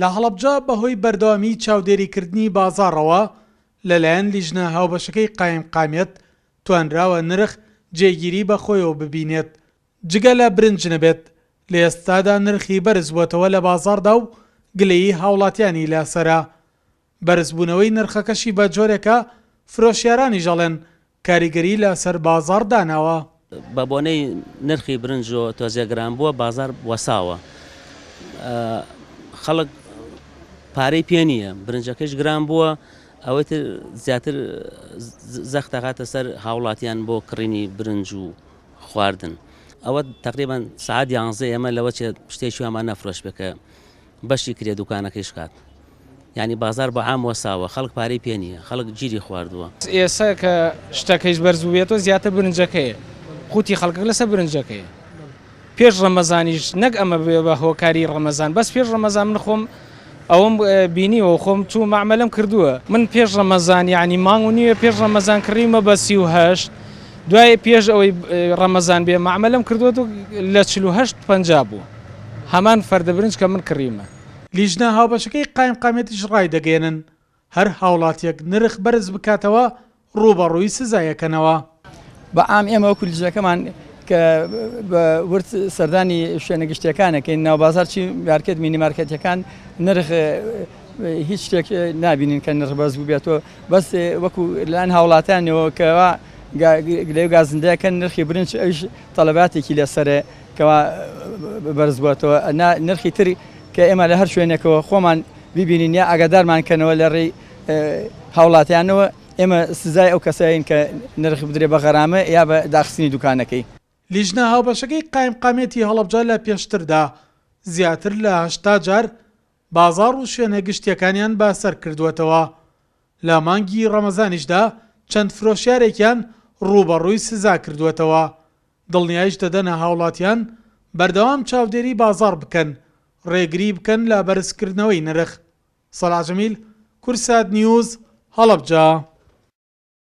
لە هەڵەبجە بەهۆی بەردەوامی چاودێریکردنی بازاڕەوە لەلایەن لیژنە هاوبەشەکەی قایمقامیەت توانراوە نرخ جێگیری بەخۆیەوە ببینێت جگە لە برنج نەبێت لە ئێستادا نرخی بەرزبووەتەوە لە بازاڕدا و گلەیی هاوڵاتیانی لەسەرە. بەرزبوونەوەی نرخەکەشی بە جۆرێکە فرۆشیارانیش ئەڵێن کاریگەری لە سەر بازاڕ داناوە. بە بۆنەی نرخی برنج و تۆزێ گران بووە بازاڕ وەساوە خەڵک پارەی پێ نییە برنجەکەش گران بووە ئەوەی تر زیاتر زەخت دەخاتە سەر هاوڵاتیان بۆ کڕینی برنج و خواردن ئەوە تقریبان سعات یانزە ئێمە لەوە چێت شتێکی وامان نەفرۆش بێ کە بەشی کرێ دوکانەکەیش کات یانی بازار بە عام وەساوە خەڵک پارەی پێ نییە خەڵک گیری خواردووە. ئێستا کە شتەکەیش بەرز بووبێتەوە زیاتر برنجەکەیە قوتی خەڵکەک لەسەر برنجەکەیە پێش ڕەمەزانیش نەک ئەمە بێ بە هۆکاری ڕەمەزان بەس پێش ڕەمەزان من خۆم ئەوەم بینیوە و خۆم چوو مەعمەلەم کردووە من پێش ڕەمەزان یعنی مانگ و نیوێ پێش ڕەمەزان کڕیومە بە 38 دوای پێش ئەوەی ڕەمەزان بێ مەعمەلەم کردووە لە 48 50 بوو هەمان فەردە برنج کە من کڕیومە. لیژنە هاوبەشەکەی قایمقامیەتیش ڕایدەگەیەنن، هەر هاوڵاتیەک نرخ بەرز بکاتەوە ڕووبەڕووی سزایەکەنەوە. بە عام ئێمە وەکو لیژنەکەمان کە بە ورد سەردانی شوێنە گشتیەکان ئەکەین ناو بازاڕ چی مارکێت مینی مارکێتەکان نرخ هیچ شتێک نابینین کە نرخ بەرز بووبێتەوە بەس وەکو لەلایەن هاوڵاتیانەوە کەوا گلەیی و گازندەکەن نرخی برنج ئەویش تەلەباتێکی لەسەرە کەوا بەرز بووەتەوە نا نرخی تر کە ئێمە لە هەر شوێنێکەوە خۆمان ببینین یا ئاگادارمان کەنەوە لە ڕێی هاوڵاتیانەوە ئێمە سزای ئەو کەسەین کە نرخ بدرێ بە غەرامە یا بە داخستنی دوکانەکەی. لیژنە هاوبەشەکەی قایمقامیەتی هەڵەبجە لە پێشتردا زیاتر لە 80 جار بازاڕ و شوێنە گشتیەکانیان بەسەر کردووەتەوە، لە مانگی ڕەمەزانیشدا چەند فرۆشیارێکیان ڕووبەڕووی سزا کردووەتەوە، دڵنیایش دەدەنە هاوڵاتیان بەردەوام چاودێری بازاڕ بکەن، ڕێگری بکەن لە بەرزکردنەوەی نرخ. سەڵاح جەمیل، کوردسات نیوز، هەڵەبجە.